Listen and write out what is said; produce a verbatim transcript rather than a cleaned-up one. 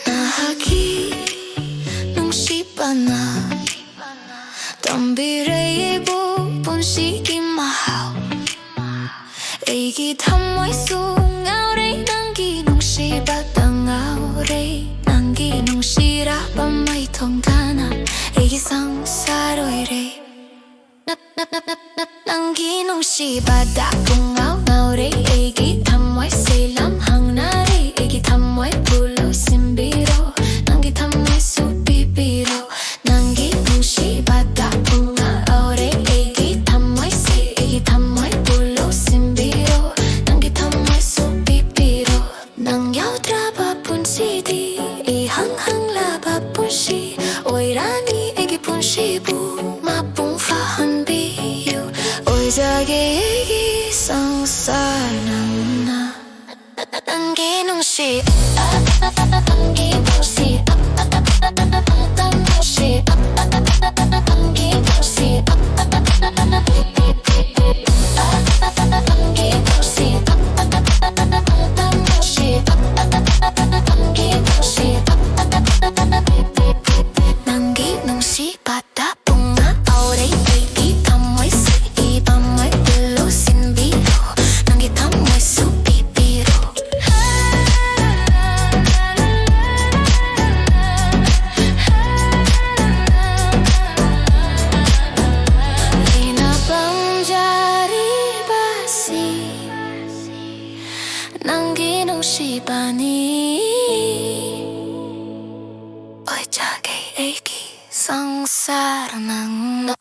ꯅꯍꯥꯛꯀꯤ ꯅꯨꯡꯁꯤꯕꯅ ꯇꯝꯕꯤꯔꯦ ꯑꯩꯕꯨ ꯄꯨꯟꯁꯤꯒꯤ ꯃꯍꯥꯎ꯫ ꯑꯩꯒꯤ ꯊꯃꯣꯏꯁꯨ ꯉꯥꯎꯔꯦ, ꯅꯪꯒꯤ ꯅꯨꯡꯁꯤꯕꯗ ꯉꯥꯎꯔꯦ꯫ ꯅꯪꯒꯤ ꯅꯨꯡꯁꯤꯔꯕ ꯃꯥꯏꯊꯣꯡꯗꯅ ꯑꯩꯒꯤ ꯁꯪꯁꯥꯔ ꯑꯣꯏꯔꯦ꯫ ꯅꯪꯒꯤ ꯅꯨꯡꯁꯤꯕꯗ ꯄꯨꯡꯉꯥꯎ ꯉꯥꯎꯔꯦ, ꯑꯩꯒꯤ ꯊꯃꯣꯏꯁꯦ ꯂꯝꯍꯥꯡꯅꯔꯦ꯫ ꯑꯩꯒꯤ ꯊꯃꯣꯏꯕꯨ ꯂꯧꯁꯤꯟꯕꯤꯔꯣ, ꯅꯪꯒꯤ ꯊꯃꯣꯏꯁꯨ ꯄꯤꯕꯤꯔꯣ꯫ ꯅꯪꯒꯤ ꯅꯨꯡꯁꯤꯕꯗ ꯄꯨꯡꯉꯥꯎ ꯉꯥꯎꯔꯦ, ꯑꯩꯒꯤ ꯊꯃꯣꯏꯁꯦ, ꯑꯩꯒꯤ ꯊꯃꯣꯏꯕꯨ ꯂꯧꯁꯤꯟꯕꯤꯔꯣ, ꯅꯪꯒꯤ ꯊꯃꯣꯏꯁꯨ ꯄꯤꯕꯤꯔꯣ꯫ ꯅꯪ ꯌꯥꯎꯗ꯭ꯔꯕ ꯄꯨꯟꯁꯤꯗꯤ ꯏꯍꯪ ꯍꯪꯂꯕ ꯄꯨꯟꯁꯤ ꯑꯣꯏꯔꯅꯤ꯫ ꯑꯩꯒꯤ ꯄꯨꯟꯁꯤꯕꯨ ꯃꯄꯨꯡ ꯐꯥꯍꯟꯕꯤꯌꯨ꯫ ꯑꯣꯏꯖꯒꯦ ꯑꯩꯒꯤ ꯁꯪꯁꯥꯔ ꯅꯪꯅ꯫ ꯅꯪꯒꯤ ꯅꯨꯡꯁꯤ, ꯅꯪꯒꯤ ꯅꯨꯡꯁꯤ, ꯅꯪꯒꯤ ꯅꯨꯡꯁꯤ, ꯅꯪꯒꯤ ꯅꯨꯡꯁꯤ, ꯅꯪꯒꯤ ꯅꯨꯡꯁꯤꯕꯗ ꯄꯨꯡꯉꯥꯎ ꯉꯥꯎꯔꯦ, ꯑꯩꯒꯤ ꯊꯃꯣꯏꯁꯦ, ꯏꯕ ꯃꯩꯕꯨ ꯂꯧꯁꯤꯟꯕꯤꯔꯣ, ꯅꯪꯒꯤ ꯊꯃꯣꯏꯁꯨ ꯄꯤꯕꯤꯔꯣ꯫ ꯑꯩꯅ ꯄꯥꯝꯖꯔꯤꯕꯁꯤ ꯅꯪꯒꯤ ꯅꯨꯡꯁꯤꯕꯅꯤ꯫ ꯑꯣꯏꯖꯒꯦ ꯑꯩꯒꯤ ꯁꯪꯁꯥꯔ ꯅꯪꯅ꯫